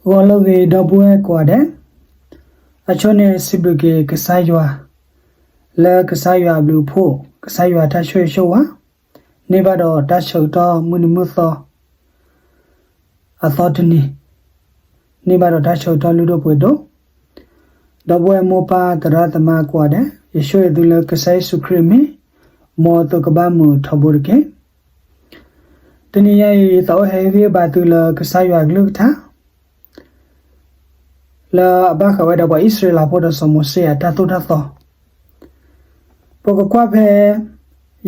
ဂီၤလၢအဂ့ၤ ဒီပုၢ်ဝဲၢ်ကိးဂၤဒဲး, အဆိန့ၣ်စံးဘျုးက့ၤကစၢ်ယွၤ, လၢကစၢ်ယွၤအဘျုးအဖှိၣ်, ကစၢ်ယွၤတၢ်ဆိၣ်ဂ့ၤဆိၣ်ဝါ, န့ၢ်ဘၣ်ဒီးတၢ်ဆၢကတီၢ်မုၢ်နံၤမုၢ်သီ အသီတနံၤ, န့ၢ်ဘၣ်ဒီးတၢ်ဆၢကတီၢ်လုၢ်ဒိၣ်ပှ့ၤဒိၣ်, ဒီပုၢ်ဝဲၢ်မိၢ်ပၢ်သရၣ်သမါကိးဂၤဒဲး, ယဆိၣ်ဂ့ၤသုလၢကစၢ်ယ့ၣ်ၡူးခရံာ်အမံၤ, မ်သုကဘၣ်မုာ်ထီဘိတက့ၢ်. တနံၤညါအံၤ ယသးအိၣ်ဟဲဟ့ၣ်ဂံၢ်ဟ့ၣ်ဘါသုလၢကစၢ်ယွၤအကလုၢ်ကထါ, လၢအဘၣ်ဃးဝဲဒီးပှၤအံၣ်စရ့လးဖိဒီးစီၤမိၤၡ့အတၢ်သိၣ်တၢ်သီ, ပကကွၢ်ဖဲ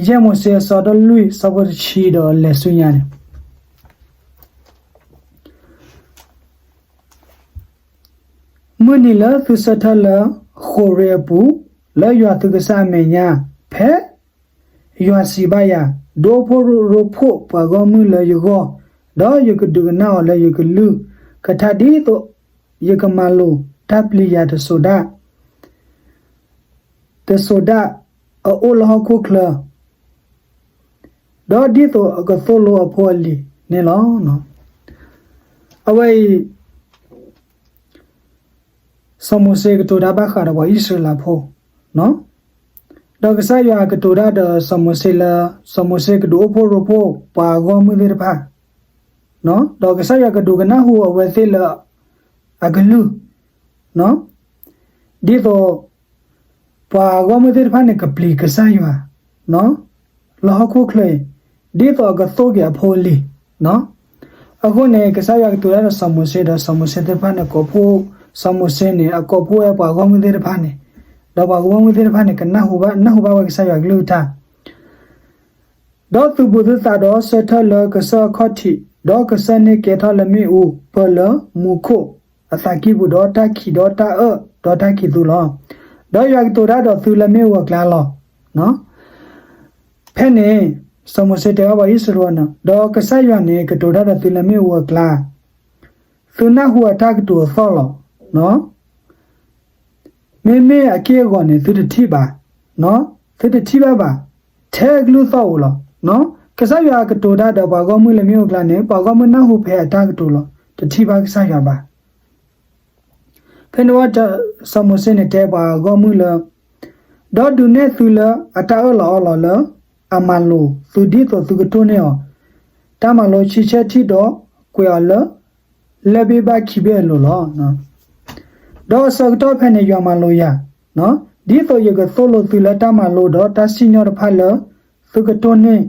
ယဲၢ်မိၤၡ့အဆၢဒိၣ်လွံၢ် ဆၢဖိတဆံဒီးလဲၤဆူညါန့ၣ် မုၢ်နံၤလၢသုဆၢထၢၣ်လၢဃိၤရ့အပူၤ, လၢယွၤသုကစၢ်အမဲာ်ညါ, ဖဲယွၤစံးဘၣ်ယၤ, ဒုးအိၣ်ဖှိၣ်ရိဖှိၣ်ပှၤဂီၢ်မုၢ်လၢယဂီၢ်, ဒီးယကဒုးကနၣ်အီၤလၢယကလုၢ်, ကထါဒ်သိးယကမၤလိာ်တၢ်ပျံၤယၤတစိၤဒၣ် တစိၤဒၣ်အအိၣ်လၢဟီၣ်ခိၣ်ချၢ, ဒီးဒ်သိးအကသိၣ်လိအဖိအလံၤန့ၣ်လီၤ. အဝဲအံၤ စီၤမိၤၡ့ကတိၤတၢ်ဘၣ်ဃးဒီးပှၤအံၣ်စရ့လးဖိ, ဒီးကစၢ်ယွၤကတိၤတၢ်ဒီးစီၤမိၤၡ့လၢ စီၤမိၤၡ့ကဒုးအိၣ်ဖှိၣ်ရိဖှိၣ်ပှၤအဂီၢ်မုၢ်သ့ၣ်တဖၣ်, ဒီးကစၢ်ယွၤကဒုးကနၢ်ဟူအဝဲသ့ၣ်လၢ အကလုၢ်, ဒ်သိး ပှၤဂီၢ်မုၢ်သ့ၣ်တဖၣ်န့ၣ် ကပျံၤကစၢ်ယွၤ လၢဟီၣ်ခိၣ်ချၢအံၤ, ဒ်သိးအကသိၣ်က့ၤအဖိအလံၤ. အဃိန့ၣ် ကစၢ်ယွၤကတိၤတၢ်ဒီးစီၤမိၤၡ့ဒီး စီၤမိၤၡ့သ့ၣ်တဖၣ်န့ၣ် ကိးဖှိၣ်, စီၤမိၤၡ့န့ၣ် အကိးဖှိၣ်ဝဲပှၤဂီၢ်မုၢ်သ့ၣ်တဖၣ်န့ၣ်, ဒီးပှၤဂီၢ်မုၢ်သ့ၣ်တဖၣ်န့ၣ် ကနၢ်ဟူဘၣ်, နၢ်ဟူဘၣ်ဝဲကစၢ်ယွၤကလုၢ်ကထါ ဒီးသူၣ်ဘှံးသုသးဒီးဆၢထၢၣ်လၢကစၢၢ်အခီၣ်ထံး, ဒီးကစၢၢ်န့ၢ်ကဲထီၣ်လၢမ့ၣ်အူ ပၢၢ်လၢမူခိၣ်အသးကံၢ်ပူၤ, ဒီးတၢ်ခံးဒီးတၢ်အၢၣ်ဒီးတၢ်ခံးသူလီၤ. ဒီးယွၤကတိၤတၢ်ဒီးသုလၢမ့ၣ်အူအကျါလီၤ. ဖဲန့ၣ် စီၤမိၤၡ့တဲဘၣ်ပှၤအံၣ်စရ့လးဖိန့ၣ်, ဒီးကစၢ်ယွၤန့ၣ် ကတိၤတၢ်ဒီးသုလၢမ့ၣ်အူအကျါ, သုနၢ်ဟူအတၢ်ကတိၤအသီၣ်လီၤ. မ့မ့ၢ်အက့ၢ်အဂီၤန့ၣ် သုတထံၣ်ဘၣ်, သုတထံၣ်ဘၣ်ဘၣ်, ထဲအကလုၢ်သီၣ်ဧိၤလီၤ. ကစၢ်ယွၤကတိၤတၢ်ဒီးပှၤဂီၢ်မုၢ်လၢမ့ၣ်အူအကျါန့ၣ် ပှၤဂီၢ်မုၢ်နၢ်ဟူဖဲအတၢ်ကတိၤလီၤ. တထံၣ်ဘၣ်ကစၢ်ယွၤဘၣ်. ဖဲန့ၣ်ဝံၤ စီၤမိၤၡ့န့ၣ်တဲပှၤဂီၢ်မုၢ်လၢ ဒီးဒုးနဲၣ်သုလၢအတၢ်အၢၣ်လီၤအီလီၤလၢအမၤလိာ်သုဒ်သိးသုကတိၢ်န့ၢ်အီၤ, တၢ်မၤလိဆံဆဲၣ်ထံၣ်ဒီးကွဲးအီၤလၢ လၢၢ်ဘ့ၣ်ဘၣ်ခံဘ့ၣ်အလိၤလီၤ. ဒီးအဆၢကတီၢ်ဖဲန့ၣ် ယွၤမၤလိာ်ယၤ, ဒ်သိးယကသိၣ်လိသုလၢတၢ်မၤလိဒီးတၢ်စံၣ်ညီၣ်တဖၣ်လၢ သုကတိၢ်န့ၢ်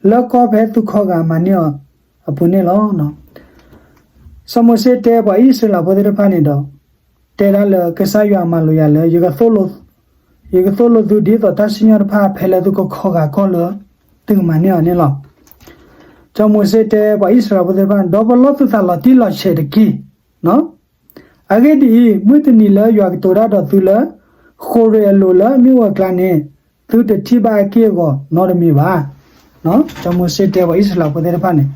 လၢကီၢ်ဖဲသုခီဂာ်မၤန့ၢ်အီၤအပူၤန့ၣ်လီၤ. စီၤမိၤၡ့တဲပှၤအံၣ်စရ့လးဖိသ့ၣ်တဖၣ်န့ၣ်ဒီး တဲဒၣ်လၢကစၢ်ယွၤမၤလိာ်ယၤလၢ ယကသိၣ်လိသုဒ်သိးတၢ်စံၣ်ညီၣ်တဖၣ်ဖဲလၢသုကခီဂာ်ကီၢ်လၢ သုကမၤန့ၢ်အီၤန့ၣ်လီၤ. စီၤမိၤၡ့တဲပှၤအံၣ်စရ့လးဖိသ့ၣ်တဖၣ်န့ၣ် ဒီးပလီၢ်သုသးလီၤတံၢ်လီၤဆဲးတက့ၢ်. အဂ့ၢ်ဒ်အံၤ, မုၢ်တနံၤလၢယွၤကတိၤတၢ်ဒီးသုလၢ ဃိၤရ့းအလိၤလၢမ့ၣ်အူအကျါန့ၣ်, သုတထံၣ်ဘၣ်အက့ၢ်အဂီၤနီတမံၤဘၣ်. စီၤမိၤၡ့တဲပှၤအံၣ်စရ့လးဖိသ့ၣ်တဖၣ်န့ၣ်,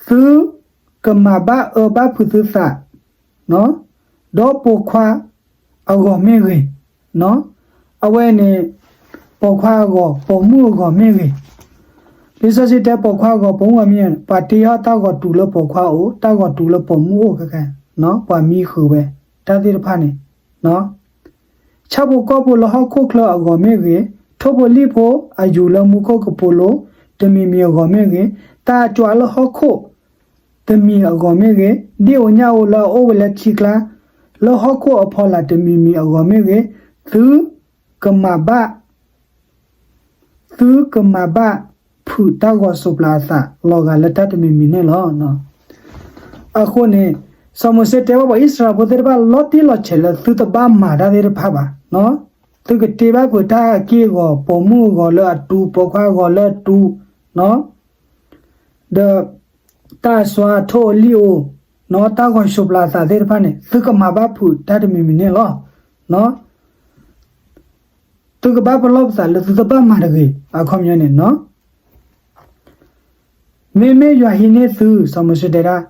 သုကမၤဘၣ်အၢဘၣ်ဖုးသုသး ဒီးပိာ်ခွါအဂီၢ်မ့ၢ်ဂ့ၤ, အဝဲန့ၣ် ပိာ်ခွါအဂီၢ် ပိာ်မုၣ်အဂီၢ်မ့ၢ်ဂ့ၤ, လံာ်စီဆှံတဲပိာ်ခွါအဂီၢ် ပိာ်မုၣ်အဂီၢ်မ့ၢ်ဂ့ၤ, ပှၤတ့ထီၣ်တၢ်ဂီၤတုၤလၢပိာ်ခွါအအိၣ်, တၢ်ဂီၤတုၤလၢပိာ်မုၣ်အအိၣ်ခဲခါ, ပှၤမံဃုာ်ဝဲ တၢ်သ့ၣ်တဖၣ်န့ၣ် ဆၣ်ဖိကီၢ်ဖိလၢဟီၣ်ခိၣ်ချၢအဂီၢ်မ့ၢ်ဂ့ၤ, ထိၣ်ဖိလံၣ်ဖိအယူၤလၢမူခိၣ်ကပိာ်လိၤ တမံၤမံၤအဂီၢ်မ့ၢ်ဂ့ၤ, တၢ်အကွၢ်လၢဟီၣ်ခိၣ်တမံၤအဂီၢ်မ့ၢ်ဂ့ၤ, ဒ့ၣ်ဧိၤညၣ်ဧိၤလၢအအိၣ်ဝဲလၢထံကျါ လၢဟီၣ်ခိၣ်အဖီလာ်တမံၤမံၤအဂီၢ်မ့ၢ်ဂ့ၤ, သုကမၤဘၣ် သုကမၤဘၣ်ဖုးတၢ်ဂီၤစိးပျၤအသးလီၤဂာ်လၢတၢ်တမံၤမံၤန့ၣ်လီၤ. အဃိန့ၣ် စီၤမိၤၡ့တဲဘၣ်ပှၤအံၣ်စရ့လးဖိသ့ၣ်တဖၣ် လီၤတံၢ်လီၤဆဲးလၢသုတဘၣ်မၤတၢ်သ့ၣ်တဖၣ်ဘၣ်. သုကတ့ဘၣ်ဖုးတၢ်အက့ၢ်အဂီၤ ပိာ်မုၣ်အဂီၢ်လၢအတူ ပိာ်ခွါအဂီၢ်လၢအတူ ဒီးတၢ်အစွါထိၣ်ဧိၤလံၣ်ဧိၤ တၢ်ဂီၤစိးပျၤအသးသ့ၣ်တဖၣ်န့ၣ် သုကမၤဘၣ်ဖုးတၢ်တမံၤမံၤန့ၣ်လီၤ. သုကဘၣ်ပလီၢ်ပသးလၢသုတဘၣ်မၤတဂ့ၤ အခီပညီန့ၣ်, မ့မ့ၢ်ယွၤဟံးန့ၢ်သု စီၤမိၤၡ့တဲဒၣ်,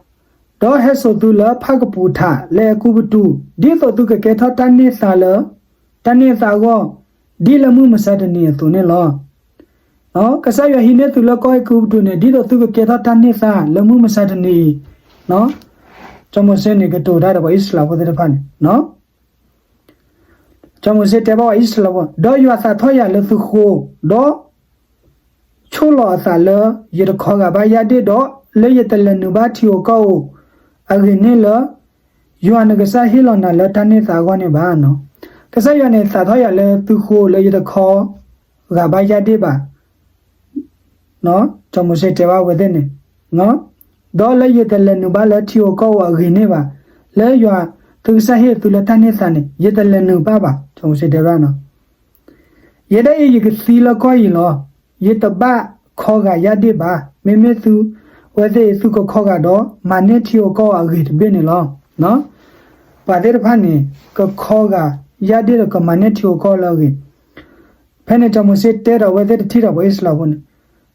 ဒီးဟဲစိာ်သုလၢဖၣ်ကပူၤထးလၢအဲၤကူပတူး ဒ်သိးသုကကဲထီၣ်တၢ်န့ၢ်သါလၢ တၢ်န့ၢ်သါအဂီၢ် ဒ်လၢမုၢ်မဆါတနံၤအသိးန့ၣ်လီၤ. ကစၢ်ယွၤဟံးန့ၢ်သုလၢကီၢ်အဲၤကူပတူးန့ၣ် ဒ်သိးသုကကဲထီၣ်တၢ်န့ၢ်သါလၢမုၢ်မဆါတနံၤအံၤ, စီၤမိၤၡ့န့ၣ် ကတိၤတၢ်ဒီးပှၤအံၣ်စရ့လးဖိသ့ၣ်တဖၣ်န့ၣ်, စီၤမိၤၡ့တဲဘၣ်ပှၤအံၣ်စရ့လးဖိ, ဒီးယွၤသးထီၣ်ယၤလၢသုဃိ, ဒီးဆိၣ်လီၤအသးလၢယတခီဂာ်ဘၣ်ယၢ်ဒ့ၣ်ဒီး လၢယတလဲၤနုာ်ဘၣ်ထံဧိၤကီၢ်ဧိၤအဂ့ၢ်န့ၣ်လၢ ယွၤနကစၢ်ဟ့ၣ်လီၤနၤလၢတၢ်န့ၢ်သါအဂီၢ်န့ၣ်ဘၣ်. ကစၢ်ယွၤန့ၣ် သးထီၣ်ယၤလၢသုဃိလၢယတခီဂာ်ဘၣ်ယၢ်ဒ့ၣ်ဘၣ်, စီၤမိၤၡ့တဲဘၣ်အဝဲသ့ၣ်န့ၣ်, ဒီးလၢယတလဲၤနုာ်ဘၣ်လၢထံဧိၤကီၢ်ဧိၤအဂ့ၢ်န့ၣ်ဘၣ်, လၢယွၤသုကစၢ်ဟ့ၣ်သုလၢတၢ်န့ၢ်သါန့ၣ် ယတလဲၤနုာ်ဘၣ်ဘၣ်, စီၤမိၤၡ့တဲဘၣ်. ယဲဒၣ်အံၤယကသံလၢကီၢ်အံၤလီၤ. ယတဘၣ်ခီဂာ်ယၢ်ဒ့ၣ်ဘၣ်. မ့မ့ၢ်သုဝဲသ့ၣ်အံၤ သုကခီဂာ်ဒီး မၤန့ၢ်ထံဧိၤကီၢ်ဧိၤအဂ့ၢ်တဘ့ၣ်န့ၣ်လီၤ. ပှၤသ့ၣ်တဖၣ်န့ၣ် ကခီဂာ်ယၢ်ဒ့ၣ်ဒီးကမၤန့ၢ်ထံဧိၤကီၢ်လၢအဂ့ၢ်, ဖဲန့ၣ်စီၤမိၤၡ့တဲဒီးအဝဲသ့ၣ်တထံၣ်ဒီးပှၤအံၣ်စရ့လးဖိန့ၣ်,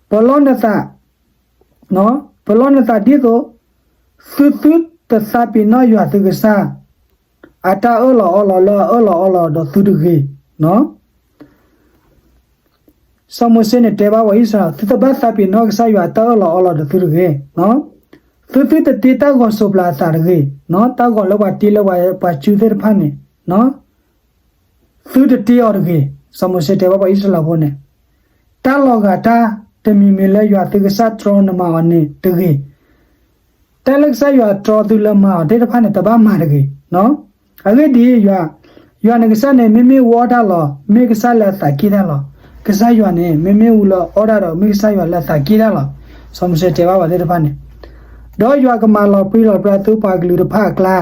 ပလီၢ်နသး ပလီၢ်နသးဒ်သိး သုသုတသးပ့ၤနီၣ်ယွၤသုကစၢ် အတၢ်အၢၣ်လီၤအီလီၤလၢအအၢၣ်လီၤအီလီၤဒီးသုတဂ့ၤ. စီၤမိၤၡ့န့ၣ်တဲဘၣ်ပှၤအံၣ်စရ့လး, သုတဘၣ်သးပ့ၤနီၣ်ကစၢ်ယွၤအတၢ်အၢၣ်လီၤအီလီၤဒီးသုတဂ့ၤ. သုသုတတ့တၢ်ဂီၤစိးပျၤအသးတဂ့ၤ, တၢ်ဂီၤလၢပှၤတ့လၢပှၤစုသ့ၣ်တဖၣ်န့ၣ် သုတတ့အီၤတဂ့ၤ. စီၤမိၤၡ့တဲဘၣ်ပှၤအံၣ်စရ့လးဖိန့ၣ်, တၢ်လီၤဂာ်တၢ်တမံၤမံၤလၢယွၤသုကစၢ်တြီနမၤအီၤန့ၣ်တဂ့ၤ. တၢ်လၢကစၢ်ယွၤတြီသုလၢမၤအီၤသ့ၣ်တဖၣ်န့ၣ် တဘၣ်မၤတဂ့ၤ. အဂ့ၢ်ဒ်အံၤ, ယွၤနကစၢ်န့ၣ် မ့မ့ၢ်အူအီၣ်တၢ်လီၤ, မ့ၢ်ကစၢ်လၢအသးက့ၣ်တၢ်လီၤ. ကစၢ်ယွၤန့ၣ် မ့မ့ၢ်အူလၢအီၣ်တၢ်ဒီး မ့ၢ်ကစၢ်ယွၤလၢအသးက့ၣ်တၢ်လီၤ. စီၤမိၤၡ့တဲဘၣ်ပှၤသ့ၣ်တဖၣ်န့ၣ်, ဒီးယွၤကမၤလီၤပြံလီၤပြါသုပှၤကလုာ်တဖၣ်အကျါ,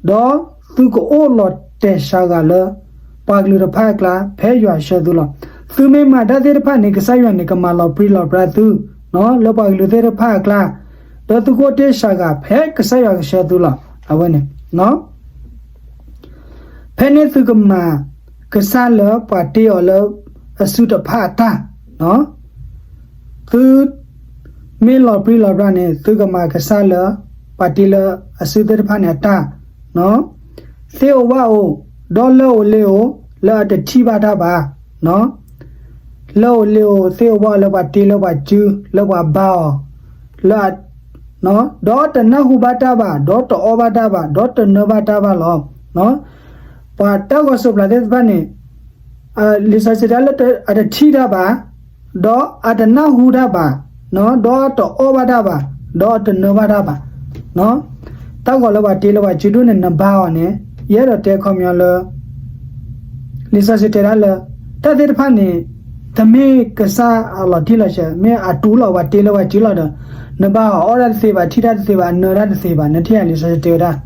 ဒီးသုကအိၣ်လီၤတဲာ်စှၤဂာ်လၢ ပှၤကလုာ်တဖၣ်အကျါ ဖဲယွၤဆှၢသုလီၤ. သုမ့ၢ်မၤတၢ်သ့ၣ်တဖၣ်န့ၣ် ကစၢ်ယွၤန့ၣ် ကမၤလီၤပြံလီၤပြါသု လၢပှၤကလုာ်သ့ၣ်တဖၣ်အကျါ, ဒီးသုကအိၣ်တ့ၢ်စှၤဂာ်ဖဲကစၢ်ယွၤကဆှၢသုလီၤ. အဝဲန့ၣ် ဖဲန့ၣ်သုကမၤကစၢ်လၢပှၤတ့အီၤလၢအစုတဖၣ်အတၢ်, သုမ့ၢ်လီၤပြံလီၤပြါန့ၣ် သုကမၤကစၢ်လၢပှၤတ့လၢအစုသ့ၣ်တဖၣ်န့ၣ်အတၢ်, သ့ၣ်ဧိၤဝၣ်ဧိၤ, ဒီးလၢၢ်ဧိၤလ့ၤဧိၤ, လၢအတထံၣ်ဘၣ်တၢ်ဘၣ်, လၢၢ်ဧိၤလ့ၤဧိၤ သ့ၣ်ဧိၤဝၣ်ဧိၤလၢပှၤတ့လၢပှၤစု လၢပှၤဘါအီၤ, လၢ ဒီးတနၢ်ဟူဘၣ်တၢ်ဘၣ်, ဒီးတအီၣ်ဘၣ်တၢ်ဘၣ်, ဒီးတနၢဘၣ်တၢ်ဘၣ်လီၤ. ပှၤတၢ်ဂီၤစိးပျၤသ့ၣ်တဖၣ်န့ၣ် လံာ်စီဆှံတဲလၢအတထံၣ်တၢ်ဘၣ်, ဒီးအတနၢ်ဟူတၢ်ဘၣ်, ဒီးတအီၣ်ဘၣ်တၢ်ဘၣ်, ဒီးတနၢဘၣ်တၢ်ဘၣ်. တၢ်ဂီၤလၢပှၤတ့လၢပှၤစုဒိၣ်န့ၣ် နဘါအီၤန့ၣ် ယအဲၣ်ဒိးတဲခီပညီလၢ လံာ်စီဆှံတဲဒၣ်လၢ တၢ်သ့ၣ်တဖၣ်န့ၣ် တမ့ၢ်ကစၢ်အလီၤတံၢ်လီၤဆဲး, မ့ၢ်အတူၢ်လိာ်ပှၤတ့လၢပှၤစုလီၤဒီး နဘါအီၤအီၣ်တၢ်တသ့ဘၣ်, ထံၣ်တၢ်တသ့ဘၣ်, အနၢတၢ်တသ့ဘၣ်, နထံၣ်ဧါ လံာ်စီဆှံတဲဝဲဒၣ်.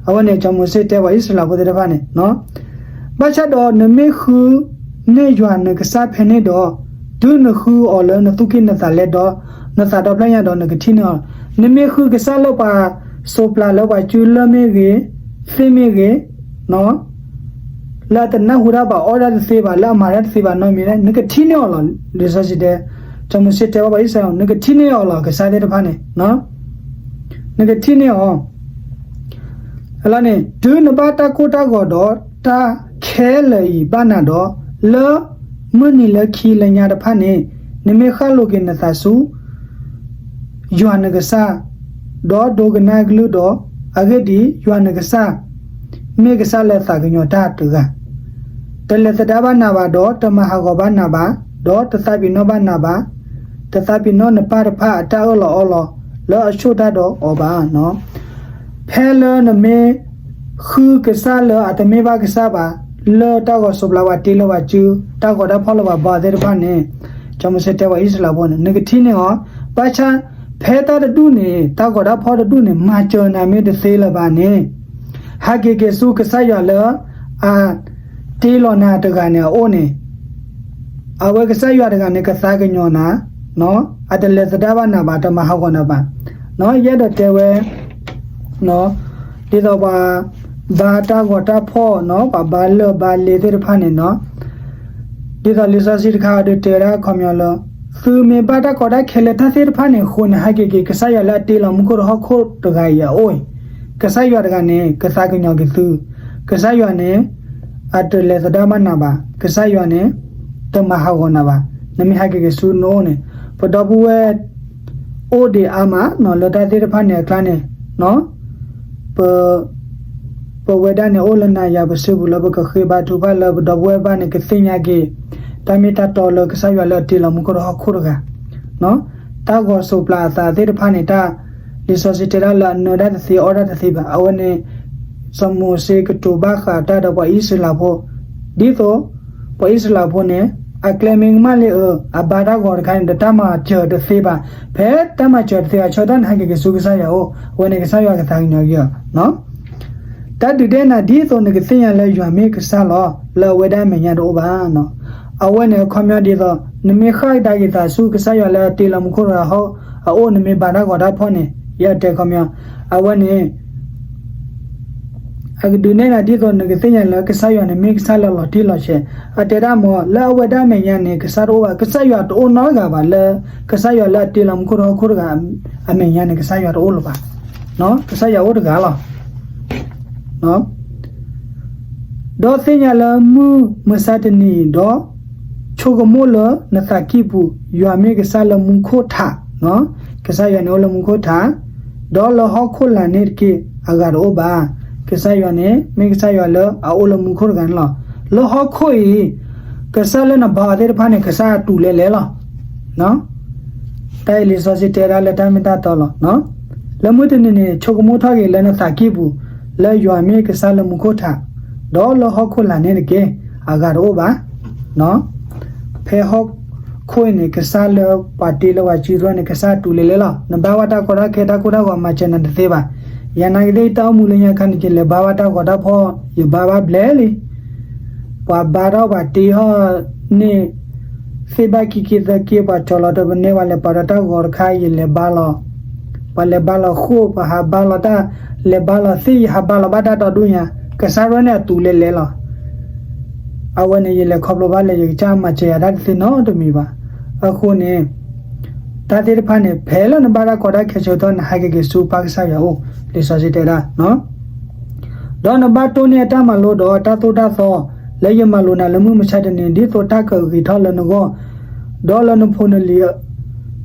အဝဲန့ၣ် စီၤမိၤၡ့တဲပှၤအံၣ်စရ့လးဖိသ့ၣ်တဖၣ်န့ၣ် ဘၣ်ဆၣ်ဒီးနမ့ၢ်ဃုန့ၢ်ယွၤနကစၢ်ဖဲန့ၣ်ဒီး, တုၤနဃုအီၤလၢနသူၣ်ကံၢ်နသးလဲဒီး, နသးဒီဖျၢၣ်ညါဒီးနကထံၣ်န့ၢ်အီၤ, နမ့ၢ်ဃုကစၢ်လၢပှၤစိးပျၤလၢပှၤစုလၢၢ်မ့ၢ်ဂ့ၤ, သ့ၣ်မ့ၢ်ဂ့ၤ, လၢအတနၢ်ဟူတၢ်ဘၣ်, အီၣ်တၢ်တသ့ဘၣ်, လၢအမၤတၢ်တသ့ဘၣ်နီတမံၤ, နကထံၣ်န့ၢ်အီၤလီၤ. လံာ်စီဆှံတဲ, စီၤမိၤၡ့တဲဘၣ်ပှၤအံၣ်စရ့လး, နကထံၣ်န့ၢ်အီၤလီၤ ကစၢ်သ့ၣ်တဖၣ်န့ၣ်, နကထံၣ်န့ၢ်အီၤ လီၤန့ၣ်, တုၤနဘၣ်တၢ်ကိၢ်တၢ်ဂီၤဒီးတၢ်ခဲလၢာ်အံၤဘၣ်နၤဒီး, လၢမုၢ်နံၤလၢခံလၢညါတဖၣ်န့ၣ်, နမ့ၢ်ဃၣ်လိၤက့ၤနသးဆူ ယွၤနကစၢ်, ဒီးဒိကနၣ်အကလုၢ်ဒီး, အဂ့ၢ်ဒ်အံၤ, ယွၤနကစၢ် မ့ၢ်ကစၢ်လၢသးကညီၤတၢ်တဂၤ, တလဲၤသဒါဘၣ်နၤဘၣ်, ဒီးတမၤဟးဂီၤဘၣ်နၤဘၣ်, ဒီးတသးပ့ၤနီၣ်ဘၣ်နၤဘၣ်, တသးပ့ၤနီၣ်နပၢ်တဖၣ်အတၢ်အၢၣ်လီၤအီလီၤ လၢအဆိၣ်တၢ်ဒီးအီၤဘၣ်. ဖဲလၢနမ့ၢ်ဃုကစၢ်လၢအတမ့ၢ်ဘၣ်ကစၢ်ဘၣ်, လၢတၢ်ဂီၤစိးပျၤပှၤတ့လၢပှၤစု, တၢ်ဂီၤတၢ်ဖီၣ်လၢပှၤဘါသ့ၣ်တဖၣ်န့ၣ်, စီၤမိၤၡ့တဲပှၤအံၣ်စရ့လးဖိန့ၣ်, နကထံၣ်န့ၢ်အီၤ, ဘၣ်ဆၣ်ဖဲတၢ်တဒူၣ်န့ၣ်, တၢ်ဂီၤတၢ်ဖီၣ်တဒူၣ်န့ၣ် မၤစၢၤနၤမ့ၢ်တသ့လၢၤဘၣ်န့ၣ်, ဟဲက့ၤက့ၤဆူကစၢ်ယွၤလၢ အတ့လီၤနၤတဂၤန့ၣ်အအိၣ်န့ၣ်, အဝဲကစၢ်ယွၤတဂၤန့ၣ် ကသးကညီၤနၤ, အတလဲၤသဒါဘၣ်နၤဘၣ်, တမၤဟးဂီၤနၤဘၣ်. ယအဲၣ်ဒိးတဲဝဲ ဒ်သိးပှၤဘါတၢ်ဂီၤတၢ်ဖီၣ်, ပှၤဘါလၢၢ်ဘါလ့သ့ၣ်တဖၣ်န့ၣ်, ဒ်သိးလံာ်စီဆှံတခါအံၤဒုးတဲဝဲဒၣ်ခီပညီလၢ သုမ့ၢ်ဘၣ်တၢ်ကီတၢ်ခဲလၢာ်တၢ်သ့ၣ်တဖၣ်န့ၣ်အဃိန့ၣ်, ဟဲက့ၤက့ၤ ကစၢ်ယွၤလၢအတ့လီၤမူခိၣ်ဒီးဟီၣ်ခိၣ်တဂၤအံၤအအိၣ်အံၤ, ကစၢ်ယွၤတဂၤန့ၣ် ကသးကညီၤက့ၤသု, ကစၢ်ယွၤန့ၣ် အတလဲၤသဒါဘၣ်နၤဘၣ်, ကစၢ်ယွၤန့ၣ် တမၤဟးဂီၤနၤဘၣ်. နမ့ၢ်ဟဲက့ၤက့ၤဆူနအိၣ်န့ၣ်, ပဒီပုၢ်ဝဲၢ်အိၣ်ဒံးအါမး လၢတၢ်သ့ၣ်တဖၣ်န့ၣ်အကျါန့ၣ်, ပဝဲဒၣ်န့ၣ်အိၣ်လၢနၤယၤပစုပူၤလၢပကဃ့ဘါထုကဖၣ်လၢပဒီပုၢ်ဝဲၢ်ဘၣ်န့ၣ် ကသ့ၣ်ညါက့ၤ တၢ်မ့ၢ်တၢ်တီလၢကစၢ်ယွၤလၢအတ့လီၤမူခိၣ်ဒီးဟီၣ်ခိၣ်တဂၤ, တၢ်ဂီၤစိးပျၤအသးသ့ၣ်တဖၣ်န့ၣ် တၢ်လံာ်စီဆှံတဲဒၣ်လၢအနၢတၢ်တသ့အီၣ်တၢ်တသ့ဘၣ်. အဝဲန့ၣ် စီၤမိၤၡ့ကတိၤဘၣ်ဃးတၢ်ဒီးပှၤအံၣ်စရ့လးဖိ, ဒ်သိး ပှၤအံၣ်စရ့လးဖိန့ၣ် အကျဲမ့ၢ်ကမၣ်လံအၢ အဘါတၢ်ဂီၤတခါန့ၣ်ဒီး တၢ်မၤစၢၤတသ့ဘၣ်. ဖဲတၢ်မၤစၢၤတသ့ဘၣ် ဆၢကတီၢ်န့ၣ် ဟဲက့ၤက့ၤဆူကစၢ်ယွၤအအိၣ်, အဝဲန့ၣ်ကစၢ်ယွၤကသးကညီၤက့ၤအီၤ. တၢ်ဒုးတဲနၤ ဒ်သိးနကသ့ၣ်ညါလၢယွၤမ့ၢ်ကစၢ်လီၤ လၢအဝဲဒၣ်အမဲာ်ညါတအိၣ်ဘၣ်. အဝဲန့ၣ်အခီပညီဒ်သိး နမ့ၢ်ဃၣ်ကဒါက့ၤသးဆူကစၢ်ယွၤလၢအတ့လီၤမူခိၣ်တဂၤဟီၣ်အအိၣ် နမ့ၢ်ဘါတၢ်ဂီၤတၢ်ဖီၣ်န့ၣ် ယတဲခီပညီ အဝဲန့ၣ် အကဒုးနဲၣ်နၤဒ်သိးနကသ့ၣ်ညါလၢကစၢ်ယွၤန့ၣ် မ့ၢ်ကစၢ်လၢလီၤတံၢ်လီၤဆဲး. အတဲဒၣ်မ့ၢ် လၢအဝဲဒၣ်အမဲာ်ညါန့ၣ် ကစၢ်တအိၣ်ဘၣ်, ကစၢ်ယွၤတအိၣ်နီတဂၤဘၣ်လၢ ကစၢ်ယွၤလၢအတ့လီၤမူခိၣ်ဒီးဟီၣ်ခိၣ်တဂၤ အမဲာ်ညါန့ၣ် ကစၢ်ယွၤတအိၣ်လၢၤဘၣ်. ကစၢ်ယွၤအိၣ်တဂၤလီၤ. ဒီးသ့ၣ်ညါလၢမုၢ်မဆါတနံၤအံၤဒီး ဆိကမိၣ်လၢနသးကံၢ်ပူၤ ယွၤမ့ၢ်ကစၢ်လၢမူခိၣ်ထး, ကစၢ်ယွၤန့ၣ်အိၣ်လၢမူခိၣ်ထး, ဒီးလၢဟီၣ်ခိၣ်လာ်န့ၣ်တက့ၢ် အဂၤတအိၣ်ဘၣ်. ကစၢ်ယွၤန့ၣ် မ့ၢ်ကစၢ်ယွၤလၢအအိၣ်လၢမူခိၣ်တဂၤန့ၣ်လီၤ. လၢဟီၣ်ခိၣ်အံၤ ကစၢ်လၢနဘါအီၤသ့ၣ်တဖၣ်န့ၣ် ကစၢ်အတူၢ်လဲၤလဲၤလီၤ. တၢ်အံၤလံာ်စီဆှံတဲဒၣ်လၢတၢ်မ့ၢ်တၢ်တီလီၤ. လၢမုၢ်တနံၤန့ၣ် ဆိကမိၣ်ထီၣ်က့ၤလၢနသးကံၢ်ပူၤ လၢယွၤမ့ၢ်ကစၢ်လၢမူခိၣ်ထး, ဒီးလၢဟီၣ်ခိၣ်လာ်န့ၣ်တက့ၢ် အဂၤတအိၣ်ဘၣ်. ဖဲဟီၣ်ခိၣ်အံၤန့ၣ် ကစၢ်လၢပှၤတ့လၢပှၤစုထွဲန့ၣ် ကစၢ်တူၢ်လဲၤလဲၤလီၤ. နဘါဘၣ်တၢ်ကီတၢ်ခဲတၢ်ကိၢ်တၢ်ဂီၤမၤစၢၤနၤတသ့ဘၣ်. ယနာ်က့ၤသ့ၣ်ယတၢ်အိၣ်မူလၢညါခါန့ၣ် ယလဲၤဘါဘၣ်တၢ်ဂီၤတၢ်ဖီၣ် ယဘါဘၣ်ဘျဲၣ်လံ. ပှၤဘါထီၣ်ပှၤတ့ထီၣ်န့ၣ် သ့ၣ်ဘၣ်ခံက့သၢက့ ပှၤကၠီၤလီၤတပနဲ ပှၤလဲၤပာ်ဒီးတၢ်ဂီၤတခါ ယလဲၤဘါလီၤ. ပှၤလဲၤဘါလီၤဃိၣ် ပှၤဟးဘါလီၤတၢ် လဲၤဘါလီၤသ့ၣ် ယဟးဘါလီၤဘၣ်တၢ်ဒီဒူၣ်ညါ ကစၢ်ရဲၣ်န့ၣ်အတူၢ်လဲၤလဲၤလီၤ. အဝဲန့ၣ် ယလဲၤခီဖျိဘၣ်လဲၣ် ယကစၢ်မၤစၢၤယၤတၢ်တသ့နီတမံၤဘၣ်. အဃိန့ၣ် တၢ်သ့ၣ်တဖၣ်န့ၣ် ဖဲလၢနဘၣ်တၢ်ကီတၢ်ခဲဆၢကတီၢ် နဟဲက့ၤက့ၤဆူပၢ်ကစၢ်ယွၤအအိၣ် လံာ်စီဆှံတဲဒၣ် ဒီးနဘၣ်တိၢ်န့ၢ်အတၢ်မၤလိဒီးအတၢ်သိၣ်တၢ်သီ လၢယမၤလိာ်နၤလၢမုၢ်မဆါတနံၤ ဒ်သိးတၢ်ကဂ့ၤထီၣ်လၢနဂီၢ် ဒီးလၢနဖိန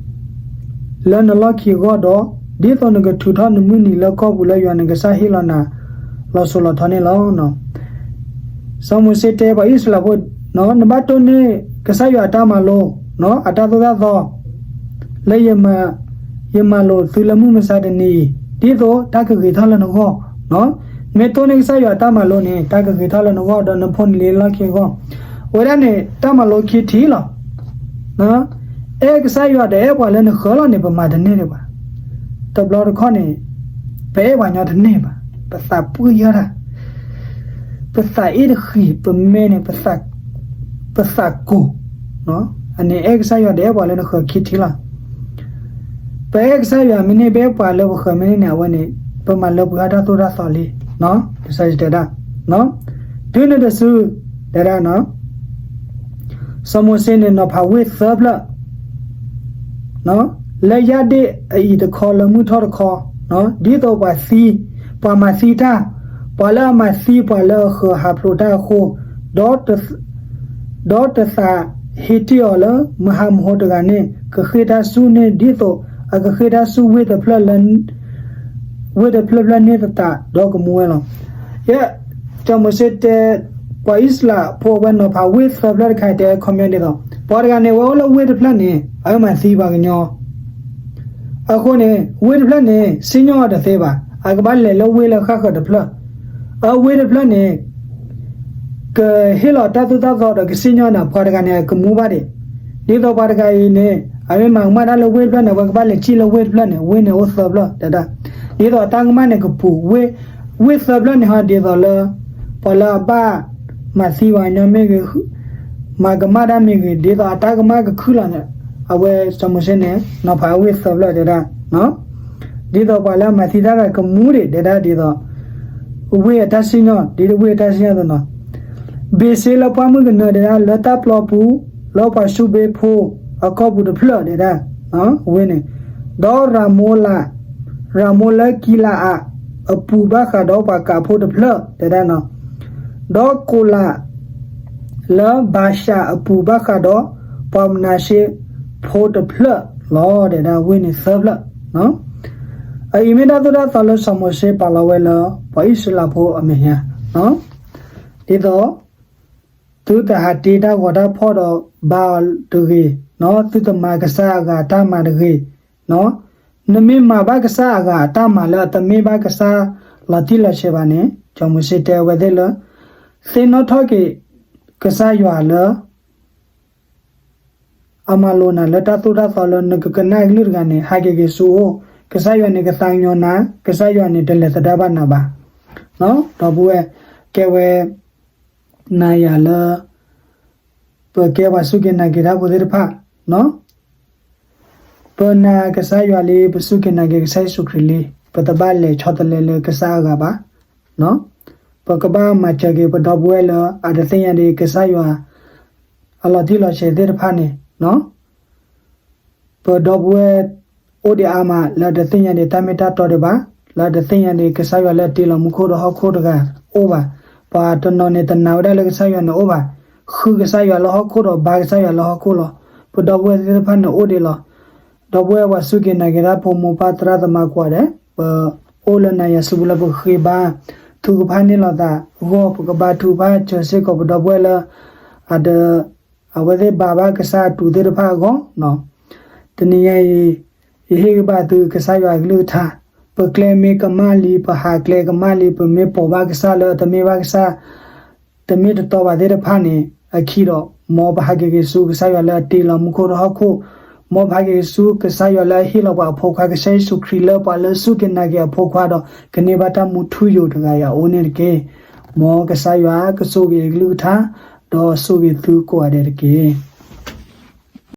လံၤ လၢနလီၢ်ခံအဂီၢ်ဒီး ဒ်သိးနကထုးထီၣ်နမုၢ်နံၤလၢကီၢ်ပူၤလၢယွၤနကစၢ်ဟ့ၣ်လီၤနၤ လီၤစိၤလီၤထီန့ၣ်လီၤ. စီၤမိၤၡ့တဲပှၤအံၣ်စရ့လးဖိ နဘၣ်တိၢ်န့ၢ်ကစၢ်ယွၤအတၢ်မၤလိ အတၢ်သိၣ်တၢ်သီ လၢယမၤလိာ်သုလၢမုၢ်မဆါတနံၤအံၤ ဒ်သိးတၢ်ကဂ့ၤထီၣ်လၢနဂီၢ်, မ့ၢ်တိၢ်န့ၢ်ကစၢ်ယွၤအတၢ်မၤလိန့ၣ် တၢ်ကဂ့ၤထီၣ်လၢနဂီၢ်ဒီးနဖိနလံၤလီၢ်ခံအဂီၢ်, အဝဲဒၣ်န့ၣ် တၢ်မၤလိခံထံၣ်လီၤ. အဲၣ်ကစၢ်ယွၤဒီးအဲၣ်ပှၤလၢနဃၢၤလီၤန့ၣ် ပမၤတန့ၢ်ဒံးဘၣ်. တဘျီတခီၣ်န့ၣ် ပအဲၣ်ပှၤညီတန့ၢ်ဘၣ်, ပသးပှံၢ်ယၢ်တၢ် ပသးအ့ၣ်တဃံး ပမဲန့ၣ် ပသးကိၢ်, အန့ၣ်အဲၣ်ကစၢ်ယွၤဒီးအဲၣ်ပှၤလၢနဃၢၤခံထံၣ်လီၤ. ပအဲၣ်ကစၢ်ယွၤမ့ၢ်န့ၢ် ပအဲၣ်ပှၤလၢပဃၢၤမ့ၢ်န့ၢ်န့ၣ် အဝဲန့ၣ် ပမၤလၢပှဲၤအတၢ်သိၣ်တၢ်သီလံ, လံာ်စီဆှံတဲဒၣ်, တုၤနုၤတစု တဲဒၣ် စီၤမိၤၡ့န့ၣ် နီၤဖးဝ့ၢ်သၢဖျၢၣ် လၢယၣ်ဒ့ၣ်အအံၤတခီ လၢမုၢ်ထီၣ်တခီ, ဒ်သိးပှၤသံ, ပှၤမၤသံတၢ်, ပှၤလၢအမၤသံ ပှၤလၢအဃၢၤဟးဖျိးတၢ်အဃိ, ဒီးတသးဟ့တ့ၢ်အီၤလၢမဟါမဟိတဂၤန့ၣ် ကဃ့ၢ်တၢ်ဆူၣ်န့ၣ် ဒ်သိးအကဃ့ၢ်တၢ်ဆူၣ်ဝ့ၢ်တဖျၢၣ်လၢ ဝ့ၢ်တဖျၢၣ်ဖျၢၣ်န့ၣ်သတး ဒီးကမူဝဲလီၤ. ယဲ စီၤမိၤၡ့တဲ ပှၤအံၣ်စရ့လးဖိအဝဲနီၤဖးဝ့ၢ်သၢဖျၢၣ်တခါတဲခီပညီဒ်သိး ပှၤတဂၤန့ၣ် အဝဲအိၣ်လၢဝ့ၢ်တဖျၢၣ်န့ၣ် အဝဲမၤသံပှၤကညီ အဃိန့ၣ် ဝ့ၢ်တဖျၢၣ်န့ၣ် စံၣ်ညီၣ်အီၤတသ့ဘၣ်. အကဘၣ်လဲၤလၢဝ့ၢ်လၢဃၣ်ဃၢၤတဖျၢၣ်, အဝ့ၢ်တဖျၢၣ်န့ၣ် ကဟ့ၣ်လီၤတၢ်သိၣ်တၢ်သီဒီးကစံၣ်ညီၣ်နၤ ပှၤတဂၤန့ၣ် အကမူဘၣ်ဒံး. ဒ်သိးပှၤတဂၤအံၤန့ၣ် အမ့ၢ်မၤကမၣ်တၢ်လၢဝ့ၢ်တဖျၢၣ်န့ၣ် အဝဲကဘၣ်လဲၤစံၣ်လၢဝ့ၢ်တဖျၢၣ်န့ၣ် ဝ့ၢ်န့ၣ်အိၣ်သၢဖျၢၣ်တဲဒၣ်. ဒ်သိးအတၢ်ကမၣ်န့ၣ်ကပူၤ ဝ့ၢ်သၢဖျၢၣ်န့ၣ်ဟီ ဒ်သိးလၢ ပှၤလၢအဘၣ်မၤသံပှၤကညီမ့ၢ်ဂ့ၤ မၤကမၣ်တၢ်မ့ၢ်ဂ့ၤ ဒ်သိးအတၢ်ကမၣ်ကခုၣ်လီၤန့ၣ် အဝဲစီၤမိၤၡ့န့ၣ် နီၤဖးဝ့ၢ်သၢဖျၢၣ်တဲဒၣ် ဒ်သိးပှၤလၢအမၤသံတၢ်တဂၤကမူဒံးတဲဒၣ်ဒ်သိး ဝ့ၢ်အတၢ်စံၣ်ညီၣ် ဒ်ဝ့ၢ်အတၢ်စံၣ်ညီၣ်သနီၤ ဘ့ၣ်စ့လၢပှၢ်မုၢ်ကနၢတဲဒၣ် လၢတၢ်ပျီပူၤ လၢပှၤစူးဘ့ဖိအကီၢ်ပူၤတဖျၢၣ်တဲဒၣ် ဝ့ၢ်န့ၣ် ဒီးရၤမိလး ရၤမိလၢကံလၤအးအပူၤဘၣ်ဃးဒီးပှၤကးဖိတဖျၢၣ်တဲဒၣ်နီၤ ဒီးကိးလး လၢဘၤၡၣ်အပူၤဘၣ်ဃးဒီးပှၤမနၤရှ့ဖိတဖျၢၣ်လီၤ တဲဒၣ်ဝ့ၢ်န့ၣ်သၢဖျၢၣ် အအံၤမ့ၢ်တၢ်သိၣ်တၢ်သီလၢစီၤမိၤၡ့ပာ်လီၤဝဲလၢ ပှၤအံၣ်စရ့လးဖိအမဲာ်ညါ, ဒ်သိး သုတဟးတ့တၢ်ဂီၤတၢ်ဖီၣ်ဒီးဘါအီၤတဂ့ၤ, သုတမၤကစၢ်အဂၤအတၢ်မၤတဂ့ၤ, နမ့ၢ်မၤဘၣ်ကစၢ်အဂၤအတၢ်မၤလၢအတမ့ၢ်ဘၣ်ကစၢ်လီၤတံၢ်လီၤဆဲးဘၣ်န့ၣ်, စီၤမိၤၡ့တဲဝဲသ့ၣ်လၢ သ့ၣ်နီၣ်ထီၣ်က့ၤ ကစၢ်ယွၤလၢ အမၤလိာ်နၤလၢတၢ်သိၣ်တၢ်သီလၢနကကနၣ်အကလုၢ်တဂၤန့ၣ် ဟးက့ၤက့ၤဆူအအိၣ်, ကစၢ်ယွၤန့ၣ်ကသးကညီၤနၤ, ကစၢ်ယွၤန့ၣ်တလဲၤသဒၣ်ဘၣ်နၤဘၣ်. ဒီပုၢ်ဝဲၢ်, ကဲဝဲ နၤယၤလၢ ပကဲပှၤစူၢ်က့ၤနာ်က့ၤတၢ်ဖိသ့ၣ်တဖၣ်, ပနာ်ကစၢ်ယွၤလံ, ပစူၢ်က့ၤနာ်က့ၤကစၢ်ယ့ၣ်ၡူးခရံာ်လံ, ပတဘၣ်လဲၤဆီတလဲလၢကစၢ်အဂၤဘၣ်. ပကဘၣ်မၤစၢၤက့ၤပဒီပုၢ်ဝဲၢ်လၢအတသ့ၣ်ညါဒံးကစၢ်ယွၤ အလီၤတံၢ်လီၤဆဲးသ့ၣ်တဖၣ်န့ၣ်, ပဒီပုၢ်ဝဲၢ်အိၣ်ဒံးအါမး လၢအတသ့ၣ်ညါဒံးတၢ်မ့ၢ်တၢ်တီဒံးဘၣ်, လၢအတသ့ၣ်ညါဒံးကစၢ်ယွၤလၢအတ့လီၤမူခိၣ်ဒီးဟီၣ်ခိၣ်တဂၤအိၣ်ဘၣ်. ပှၤတနီၤန့ၣ်တနာ်ဝဲဒၣ်လၢကစၢ်ယွၤန့ၣ်အိၣ်ဘၣ်, ဃုကစၢ်ယွၤလၢဟီၣ်ခိၣ်ဒီးဘါကစၢ်ယွၤလၢဟီၣ်ခိၣ်လီၤ. ပဒီပုၢ်ဝဲၢ်သ့ၣ်တဖၣ်န့ၣ်အိၣ်ဒံးလီၤ. ဒီပုၢ်ဝဲၢ်ပှၤစူၢ်က့ၤနာ်က့ၤတၢ်ဖိမိၢ်ပၢ်သရၣ်သမါကိးဂၤဒဲး, ပအိၣ်လၢနၤယၤစုပူၤလၢပဃ့ဘါ ထုကဖၣ်န့ၢ်လိာ်သးအဂီၢ်, ပကဘါထုကဖၣ်စၢၤစ့ၢ်ကီးပဒီပုၢ်ဝဲၢ်လၢ အဝဲသ့ၣ်ဘါဘၣ်ကစၢ်အတူးသ့ၣ်တဖၣ်အဂီၢ်. တနံၤညါအံၤ ယဟ့ၣ်ဂံၢ်ဘါသုကစၢ်ယွၤအကလုၢ်ကထါ, ပကျဲမ့ၢ်ကမၣ်လံ, ပဟးကျဲကမၣ်လံ, ပမ့ၢ်ပိာ်ဘၣ်ကစၢ်လၢအတမ့ၢ်ဘၣ်ကစၢ် တမ့ၢ်တတီဘၣ်သ့ၣ်တဖၣ်န့ၣ် အခံဒီး မ်ပဟးက့ၤက့ၤဆူကစၢ်ယွၤလၢအတ့လီၤမူခိၣ်ဒီးဟီၣ်ခိၣ်, မ်ပဟးက့ၤက့ၤဆူကစၢ်ယွၤလၢအဟ့ၣ်လီၤပှၤအဖိခွါကစၢ်ယ့ၣ်ၡူးခရံာ်လၢပှၤလၢစူၢ်က့ၤနာ်က့ၤအဖိခွါဒီး ကန့ၢ်ဘၣ်တၢ်မူထူယိာ်တဂၤအံၤအအိၣ်န့ၣ်တက့ၢ်. မ်ကစၢ်ယွၤကဆိၣ်ဂ့ၤအကလုၢ်ကထါ, ဒီးဆိၣ်ဂ့ၤသုကိးဂၤဒဲးတက့ၢ်.